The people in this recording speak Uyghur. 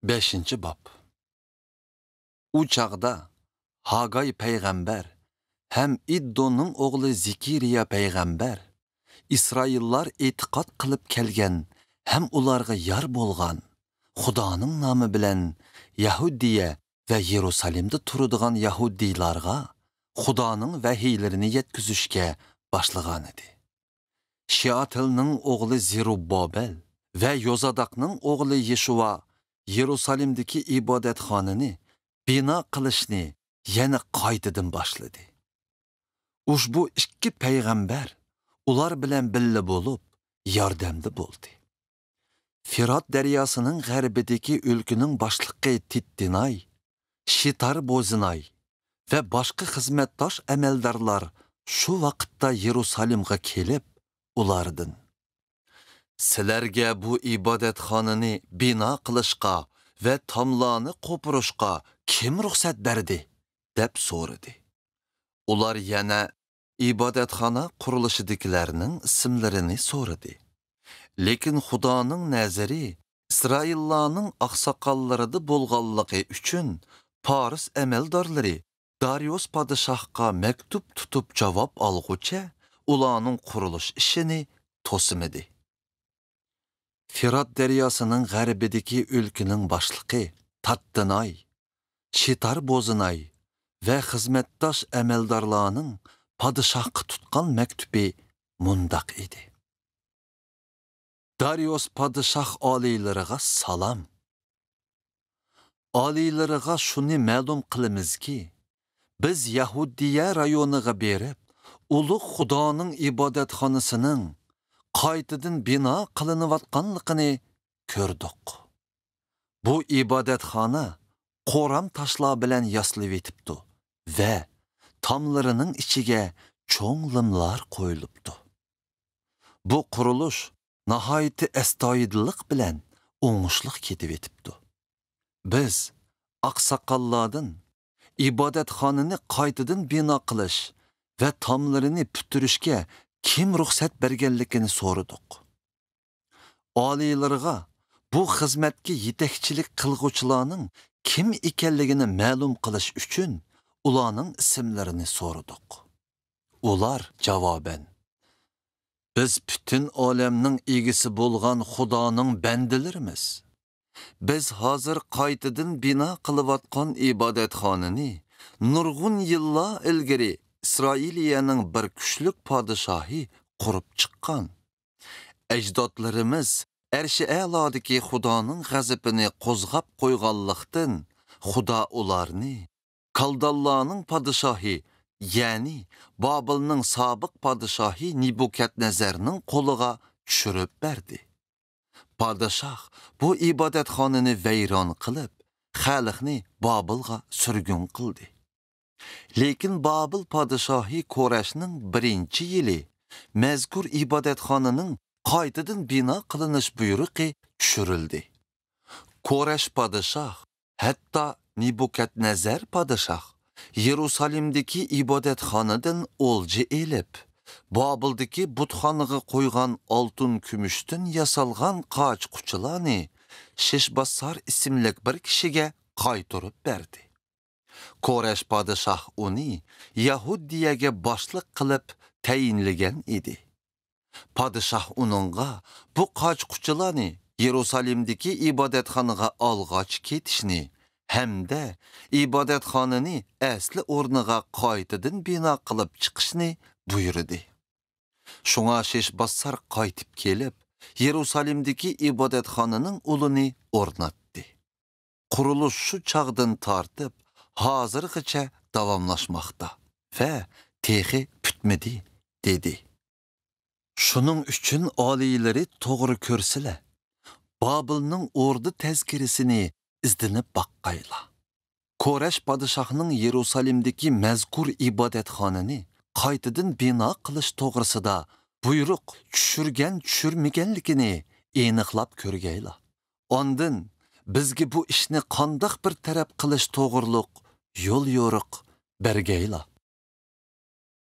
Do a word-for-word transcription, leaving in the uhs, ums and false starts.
بەشىنچى باب. ئۇ چاغدا ھاگاي پەيغەمبەر ھەم ئىددونىڭ ئوغلى زېكىرىيا پەيغەمبەر ئىسرائىللار ئېتىقاد قىلىپ كەلگەن ھەم ئۇلارغا يار بولغان، خۇدانىڭ نامى بىلەن يەھۇدىيە ۋە يېرۇسالىمدا تۇرىدىغان يەھۇدىيلارغا خۇدانىڭ ۋەھىيلىرىنى يەتكۈزۈشكە باشلىغانىدى. شېئاتىلنىڭ ئوغلى زېرۇببابەل ۋە يوزاداقنىڭ ئوغلى يېشۇۋا يېرۇسالىمدىكى ئىبادەتخانىنى بىنا قىلىشنى يەنە قايتىدىن باشلىدى. ئۇشبۇ ئىككى پەيغەمبەر ئۇلار بىلەن بىللە بولۇپ، ياردەمدە بولدى. فىرات دەرياسىنىڭ غەربىدىكى ئۆلكىنىڭ باشلىقى تىتتىناي، شىتار بوزىناي ۋە باشقا خىزمەتداش ئەمەلدارلار شۇ ۋاقىتتا يېرۇسالىمغا كېلىپ، ئۇلاردىن، «سىلەرگە بۇ ئىبادەتخانىنى بىنا قىلىشقا ۋە تاملارنى قوپۇرۇشقا كىم رۇخسەت بەردى؟» دەپ سورىدى. ئۇلار يەنە ئىبادەتخانا قۇرۇلۇشىدىكىلەرنىڭ ئىسىملىرىنى سورىدى. لېكىن خۇدانىڭ نەزىرى ئىسرائىللارنىڭ ئاقساقاللىرىدا بولغانلىقى ئۈچۈن، پارس ئەمەلدارلىرى داريۇس پادىشاھقا مەكتۇپ تۇتۇپ جاۋاب ئالغۇچە، ئۇلارنىڭ قۇرۇلۇش ئىشىنى توسىمىدى. فىرات دەرياسىنىڭ غەربىدىكى ئۆلكىنىڭ باشلىقى تاتتىناي، شىتار بوزىناي ۋە خىزمەتداش ئەمەلدارلارنىڭ پادىشاھقا تۇتقان مەكتۇپى مۇنداق ئىدى: «داريۇس پادىشاھ ئالىيلىرىغا سالام. ئالىيلىرىغا شۇنى مەلۇم قىلىمىزكى، بىز يەھۇدىيە رايونىغا بېرىپ، ئۇلۇغ خۇدانىڭ ئىبادەتخانىسىنىڭ قايتىدىن بىنا قىلىنىۋاتقانلىقىنى كۆردۇق. بۇ ئىبادەتخانا قورام تاشلار بىلەن ياسىلىۋېتىپتۇ ۋە تاملىرىنىڭ ئىچىگە چوڭ لىملار قويۇلۇپتۇ. بۇ قۇرۇلۇش ناھايىتى ئەستايىدىللىق بىلەن ئوڭۇشلۇق كېتىۋېتىپتۇ. بىز ئاقساقاللاردىن ئىبادەتخانىنى قايتىدىن بىنا قىلىش ۋە تاملىرىنى پۈتتۈرۈشكە كىم رۇخسەت بەرگەنلىكىنى سورىدۇق. ئالىيلىرىغا بۇ خىزمەتكە يېتەكچىلىك قىلغۇچىلارنىڭ كىم ئىكەنلىكىنى مەلۇم قىلىش ئۈچۈن ئۇلارنىڭ ئىسىملىرىنى سورىدۇق.» ئۇلار جاۋابەن، «بىز پۈتۈن ئالەمنىڭ ئىگىسى بولغان خۇدانىڭ بەندىلىرىمىز. بىز ھازىر قايتىدىن بىنا قىلىۋاتقان ئىبادەتخانىنى نۇرغۇن يىللار ئىلگىرى ئىسرائىلىيەنىڭ بىر كۈچلۈك پادىشاھى قۇرۇپ چىققان. ئەجدادلىرىمىز ئەرشى ئەلادىكى خۇدانىڭ غەزىپىنى قوزغاپ قويغانلىقتىن، خۇدا ئۇلارنى كالدانلارنىڭ پادىشاھى، يەنى بابىلنىڭ سابىق پادىشاھى نېبۇكەدنەزەرنىڭ قولىغا چۈشۈرۈپ بەردى. پادىشاھ بۇ ئىبادەتخانىنى ۋەيران قىلىپ، خەلقنى بابىلغا سۈرگۈن قىلدى. لېكىن بابىل پادىشاھى كورەشنىڭ بىرىنچى يىلى مەزكۇر ئىبادەتخانىنىڭ قايتىدىن بىنا قىلىنىش بۇيرۇقى چۈشۈرۈلدى. كورەش پادىشاھ، ھەتتا نېبۇكەدنەزەر پادىشاھ يېرۇسالىمدىكى ئىبادەتخانىدىن ئولجا ئېلىپ، بابىلدىكى بۇتخانىغا قويغان ئالتۇن كۈمۈشتىن ياسالغان قاچا-قۇچىلارنى شېشباسسار ئىسىملىك بىر كىشىگە قايتۇرۇپ بەردى. كورەش پادىشاھ ئۇنى يەھۇدىيەگە باشلىق قىلىپ تەيىنلىگەن ئىدى. پادىشاھ ئۇنىڭغا بۇ قاچا-قۇچىلارنى يېرۇسالىمدىكى ئىبادەتخانىغا ئالغاچ كېتىشنى ھەمدە ئىبادەتخانىنى ئەسلى ئورنىغا قايتىدىن بىنا قىلىپ چىقىشنى بۇيرۇدى. شۇڭا شېشباسسار قايتىپ كېلىپ، يېرۇسالىمدىكى ئىبادەتخانىنىڭ ئۇلىنى ئورناتتى. قۇرۇلۇش شۇ چاغدىن تارتىپ ھازىرغىچە داۋاملاشماقتا ۋە تېخى پۈتمىدى، دېدى. شۇنىڭ ئۈچۈن ئالىيلىرى توغرا كۆرسىلە، بابىلنىڭ ئوردا تەزكىرىسىنى ئىزدىنىپ باققايلا. كورەش پادىشاھنىڭ يېرۇسالىمدىكى مەزكۇر ئىبادەتخانىنى قايتىدىن بىنا قىلىش توغرىسىدا بۇيرۇق چۈشۈرگەن-چۈشۈرمىگەنلىكىنى ئېنىقلاپ كۆرگەيلا. ئاندىن بىزگە بۇ ئىشنى قانداق بىر تەرەپ قىلىش توغرۇلۇق يول يورۇق بەرگەيلا.